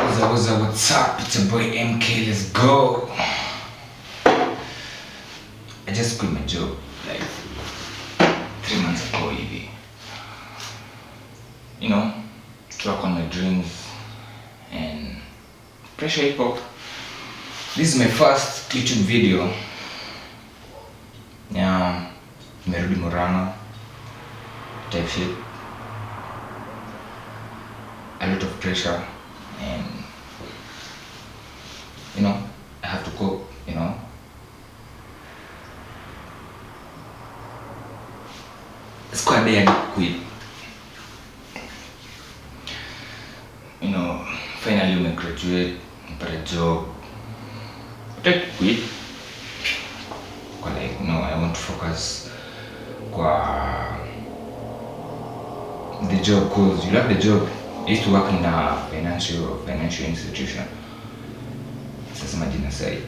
What's up, what's up? It's your boy MK, let's go. I just quit my job like 3 months ago hivi. You know, to work on my dreams and pressure hip hop. This is my first YouTube video. Yeah, nimerudi Murang'a type shit. A lot of pressure and you know, I have to cope, you know. It's quite a day I quit. You know, finally when I graduate, I got a job. I quit. Kwa like, no, I want to focus kwa the job, cause you love the job. I used to work in a financial institution. Sasa majina sahi.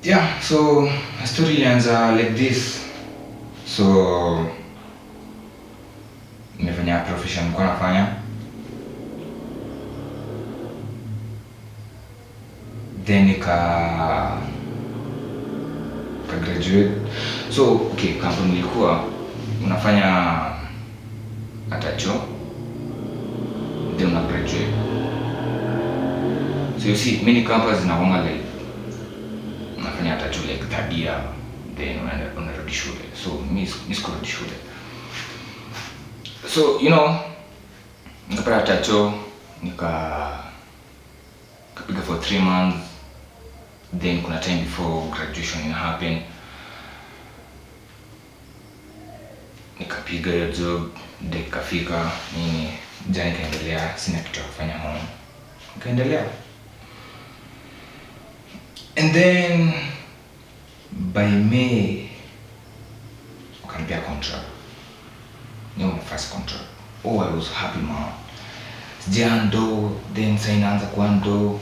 Yeah, so a story ilianza like this. So nimefanya profession nilikuwa nafanya. Then nika graduate. So okay, kampuni ilikuwa unafanya atacho then una graduate. So you see many campus zinakuanga like unafanya atacho like third year then unarudi shule. So mimi sikurudi shule. So you know, nikapata atacho nikapiga for 3 months. Then kuna time before graduation ina happen, nikapiga hiyo job, nikafika nini, jana nikaendelea, sina kitu ya kufanya home, nikaendelea. And then by May wakanipea contract. Ni my first contract. Oh, I was happy man. Sijando, then sasa inaanza kuando.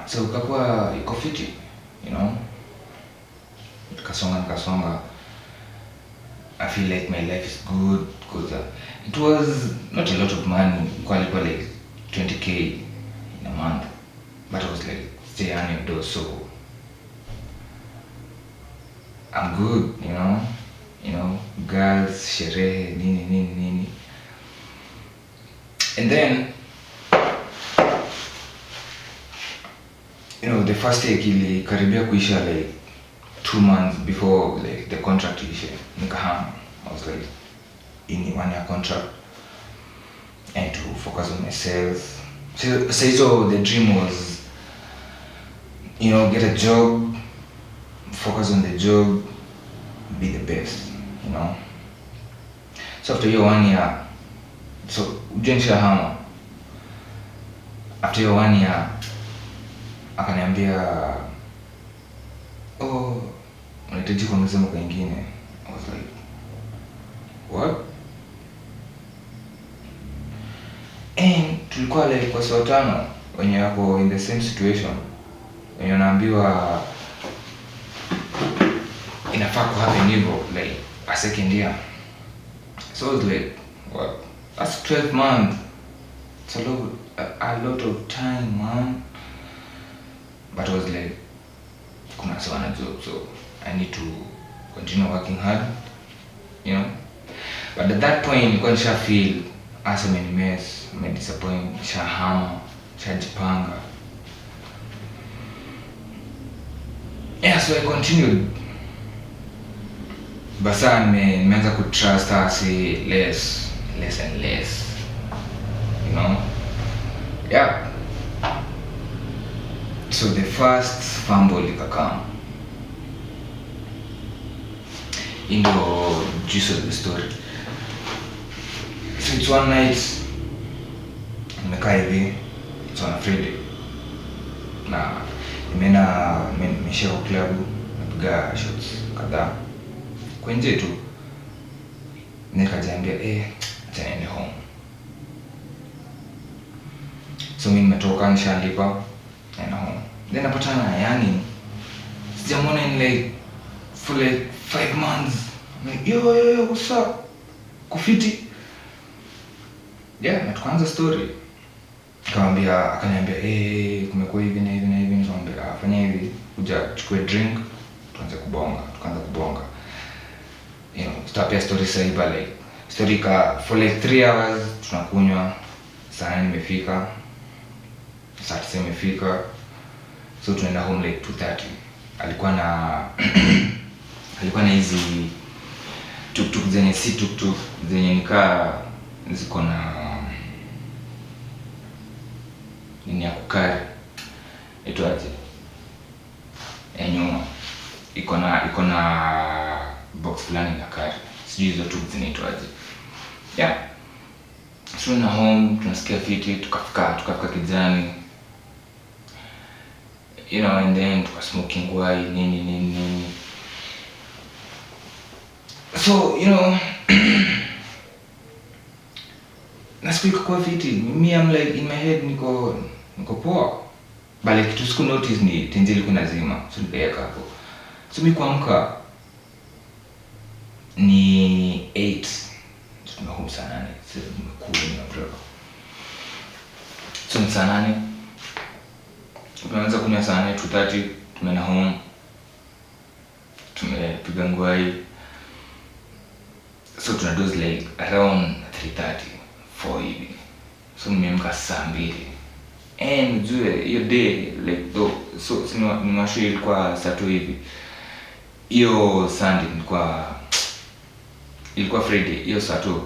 So ukakuwa iko fiti, you know. Nikasonga. I feel like my life is good because it was not a lot of money. Kwa ilikuwa like 20k in a month, but I was like stay on your door, so I'm good, you know. You know, girls, sherehe, nini nini nini. And then you know, the first take ilikaribia kuisha like 2 months before like the contract iishe. Nikahama. I was like in 1 year contract and to focus on myself. So the dream was, you know, get a job, focus on the job, be the best, you know. So after your 1 year, so nishahama. After your 1 year akaniambia, oh, unahitaji kuongeza mwaka mwingine. I was like, what? And tulikuwa like kwa saa 5 wenye wako in the same situation, wenye wanaambiwa inafaa ku happen hivyo like a second year. So I was like, what? That's 12 months. It's a lot of time, man. But I was like, kuna sawa job, so I need to continue working hard, you know. But at that point nilikuwa nisha feel as a mess, me disappoint, nishahama, nishajipanga. Yeah, so I continued. Basa nimeanza ku trust us less, less and less, you know. Yeah. So the first fumble ikakam. Into juice of the story. So it's one night, nimekaa hivi, it's on a Friday. Na nimeenda nimeshia kwa club, napiga shots kadhaa. Kwa nje tu. Nikajiambia, acha niende home. So mimi nimetoka nishalipa, naenda home. Then napatana na yani, sijamuona in like for like 5 months. I'm like, yo, what's up? Kufiti. Yeah, na tukaanza story. Nikamwambia, akaniambia, kumekuwa hivi na hivi na hivi. Nikamwambia, fanya hivi, kuja chukue drink, tuanze kubonga. Tukaanza kubonga. You know, tutapia story sasa hivi, like story ka for like 3 hours tunakunywa. Saa 9 imefika, saa 9 imefika, so tunaenda home like 2:30. Alikuwa na hizi tuk-tuk zenye si tuk-tuk, zenye nikaa ziko na nini ya kukari, itwaje ya nyuma, iko na box fulani ya kari, sijui hizo tuk zinaitwaje. Yeah, so na home tunasikia fiti, tukafika kijani, you know, and then tukasmoking wai nini nini nini. So you know, na siku ikakuwa fiti. Me, I'm like in my head niko poa, but like kitu siku notice ni tenzi ilikuwa inazima, so nikaiweka hapo. So mi kuamka ni 8, tumehome saa 8, so nimekunywa bro. So ni saa 8 tumeanza kunywa saa 8, 2:30 tumeenda home, tumepiga ngwai. So tuna doze like around 3:30 4 hivi. So nimeamka saa 2. And ujue hiyo day like though, so nimashu ilikuwa saa 2 hivi. Hiyo Sunday ilikuwa Friday, hiyo saa 2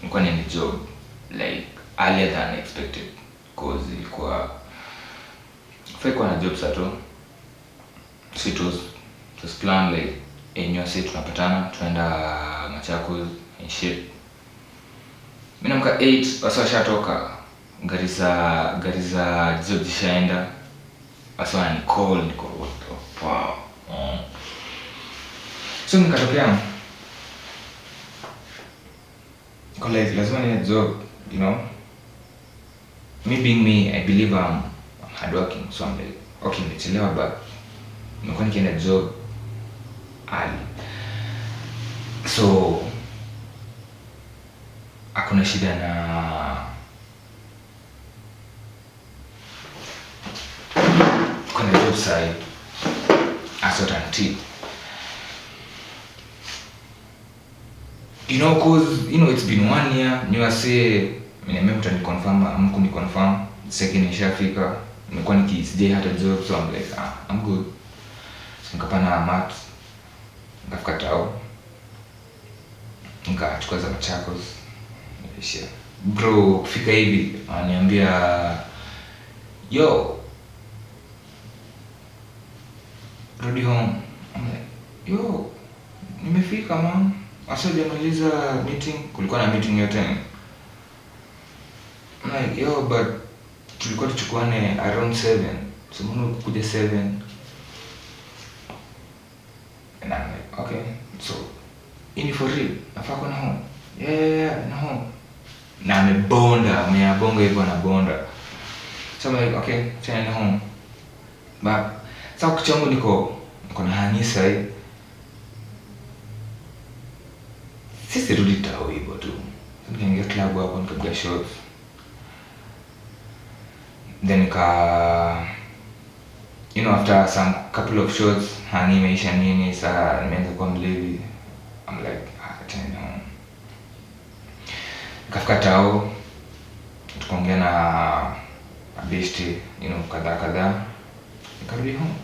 nilikuwa niende job like earlier than expected, cause ilikuwa faikuwa na job saa 2. So it was planned like enyewe sasa tunapatana tunaenda Machakos and shit. Mimi naamka 8, wasa washatoka, gari za job zishaenda, wasa wanani call, niko what the fuck. So nikatokea niko like lazima niende job, you know. Me being me, I believe I'm hardworking, so I'm like okay, nimechelewa but nimekuwa nikienda job early, so hakuna shida na kuna job sahi asot and tea, you know, cause you know it's been 1 year. Niwase nimeambiwa mtani confirm, amkuni confirm, second nishafika, nimekuwa nikisijai hata job, so I'm like I'm good. So nikapana mat, nikafika tao, nikachukua za Machakos, nikaishia. Bro, kufika hivi ananiambia yo rudi home. I'm like yo nimefika man, asa hujamaliza meeting, kulikuwa na meeting yote. I'm like yo but tulikuwa tuchukuane around 7, so mbona ukuja 7? And I'm like okay, so ini for real, nafaa kuwa na home. Yeah, na home. Na amebonda, ameabonga hivyo anabonda. So I'm like okay, tena na home. But sasa kichwa niko na hanisa hii. Sisi rudi tao hivyo tu. Nikaingia club hapo nikapiga shots. Then nika, you know, after some couple of shots, hani imeisha nini, saa nimeanza kuwa mlevi. I'm like tena home. Nikafika tao, tukaongea na mabeshte, you know, kadhaa kadhaa, nikarudi home.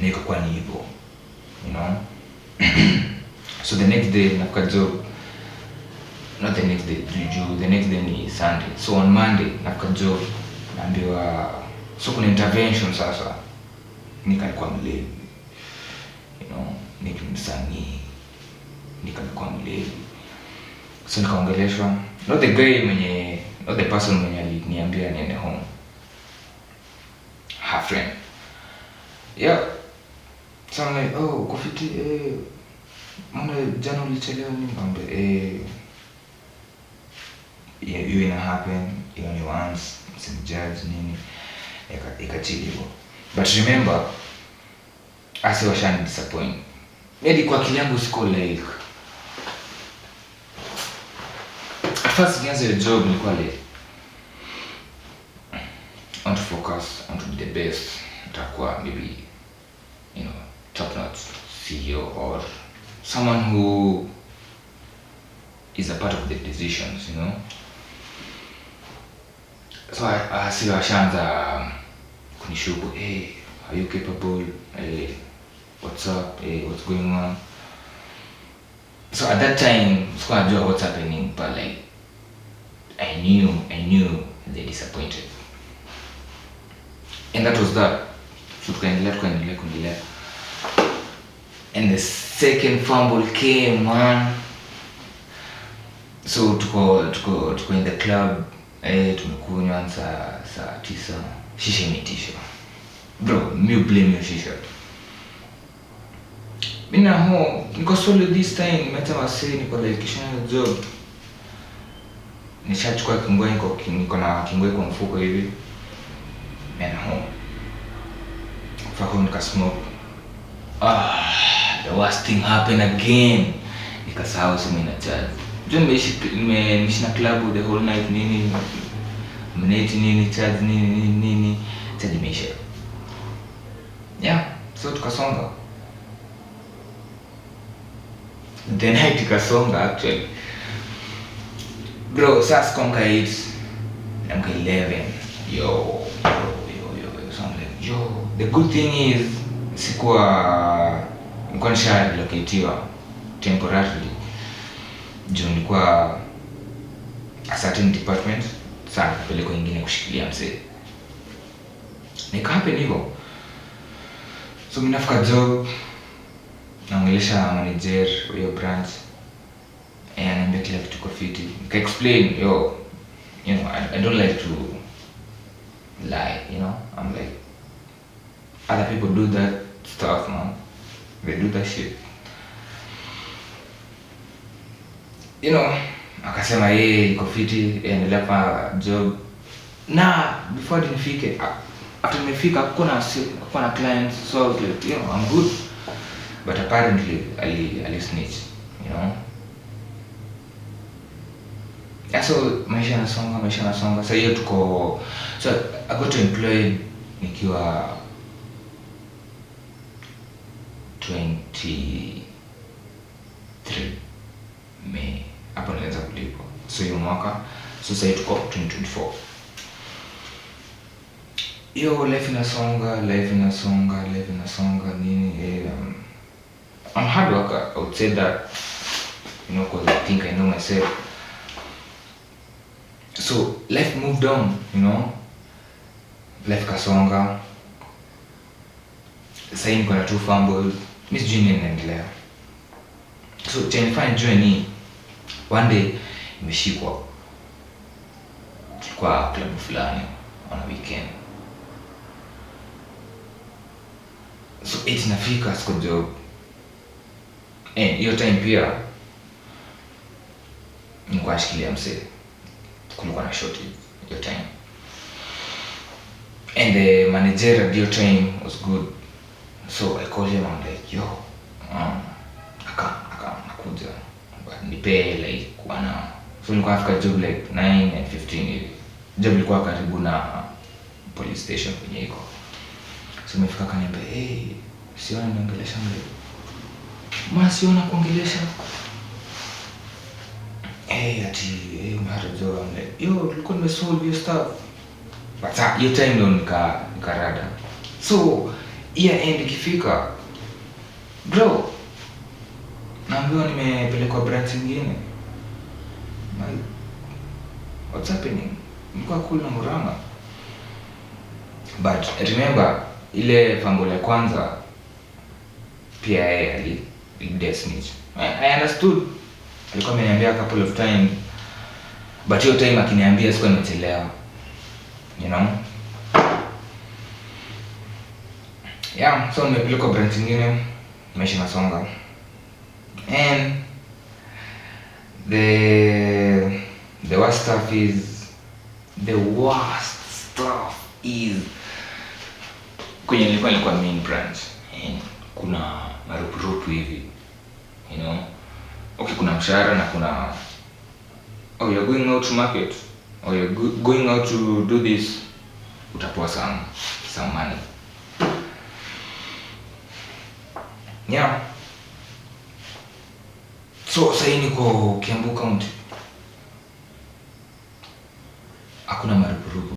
Nikakuwa ni hivyo, you know. So the next day nafika job, not the next day, juju, the next day ni Sunday. So on Monday nafika job, naambiwa so kuna intervention sasa. Nikalikuwa mlevi, you know, nikimsanii, nikalikuwa mlevi. So nikaongeleshwa, not the guy mwenye, not the person mwenye aliniambia niende home, her friend. Yeah. So I'm like, oh, uko fiti, mbona jana ulichelewa nini? Nikamwambia, yeah, hiyo ina happen, hiyo ni once, msimjudge nini. Ikachili hivyo. But remember, asi washani disappoint. Maybe kwa akili yangu siko like At first nikianza hiyo job nilikuwa like, I want to focus, I want to be the best. Nitakuwa maybe, you know, top notch CEO or someone who is a part of the decisions, you know. So si washaanza kunishuku, hey, are you capable? Hey, what's up? Hey, what's going on? So at that time, sikuwa najua what's happening, but like, I knew they disappointed. And that was that. So tukaendelea, tukaendelea, kuendelea. And the second fumble came, man. So tuko in the club, tumekunywa saa 9, shisha imeitishwa. Bro, mi blame hiyo shisha. Mi na ho, niko solo this time, nimeacha wasee, niko like kisha job. Nishachukua kingoi, niko na kingoi kwa mfuko hivi. Mi na ho. Fuck, nika smoke. The worst thing happened again. Nikasahau simu ina charge. Juu nimeishi na club the whole night, nini, mneti nini, charge nini, nini, nini, charge imeisha. Yeah, so tukasonga. The night ikasonga actually. Bro, sasa sikuamka 8, niamka 11. Yo, yo, yo, yo. So I'm like, yo, the good thing is nilikuwa nisha relocatiwa temporarily. Juu nilikuwa a certain department, sasa nikapelekwa ingine kushikilia msee. Nika happen hivyo. So mimi nafika job, naongelesha manager wa hiyo branch. Ananiambia kila kitu kwa fiti. Nika explain, yo, you know, I don't like to lie, you know. I'm like, other people do that stuff, man. They do that shit. You know, akasema yeye iko fiti, endelea kwa job. Na before nifike, after nimefika hakuwa na clients, so I was like, you know, I'm good. But apparently ali snitch, you know. Yeah, so maisha yanasonga, maisha yanasonga. So hiyo tuko, so I got employed nikiwa 23 May. Hapo nilianza kulipwa. So hiyo mwaka, so sasa tuko 2024. Hiyo life inasonga, life inasonga, life inasonga nini, I'm hard worker, I would say that, you know, because I think I know myself. So life moved on, you know. Life kasonga. Sasa niko na 2 fumbles. Mimi sijui nini inaendelea. So chenye nilifanya nijue ni one day nimeshikwa. Tulikuwa club fulani on a weekend. So 8 nafika siko job. Hiyo time pia nilikuwa nashikilia msee. Kulikuwa na shortage hiyo time. And the manager at your time was good. So I called him, I'm like, yo, nakuja. But nipe like 1 hour. So nilikuwa nafika job like 9:15 hivi. Job ilikuwa karibu na police station kwenye iko. So nimefika akaniambia, hey, siona niongelesha mle. Ma siona kuongelesha. Hey, ati, hey, umehata job. I'm like, yo, tulikuwa nimesolve your stuff. But hiyo time ndo nikarada. So year end ikifika, bro, naambiwa nimepelekwa branch nyingine. Like, what's happening? Nilikuwa cool na Murang'a. But remember ile fumble ya kwanza pia yeye ali snitch. I understood. Alikuwa ameniambia a couple of times. But hiyo time akiniambia sikuwa nimechelewa. You know? Yeah, so nimepelekwa branch nyingine, maisha nasonga. And the worst stuff is, the worst stuff is kwenye nilikuwa main branch. And kuna marupurupu hivi, you know. Okay, kuna mshahara na kuna Oh, you're going out to market or you're going out to do this, utapewa some money. Yeah. So sahii niko Kiambu County, hakuna marupurupu.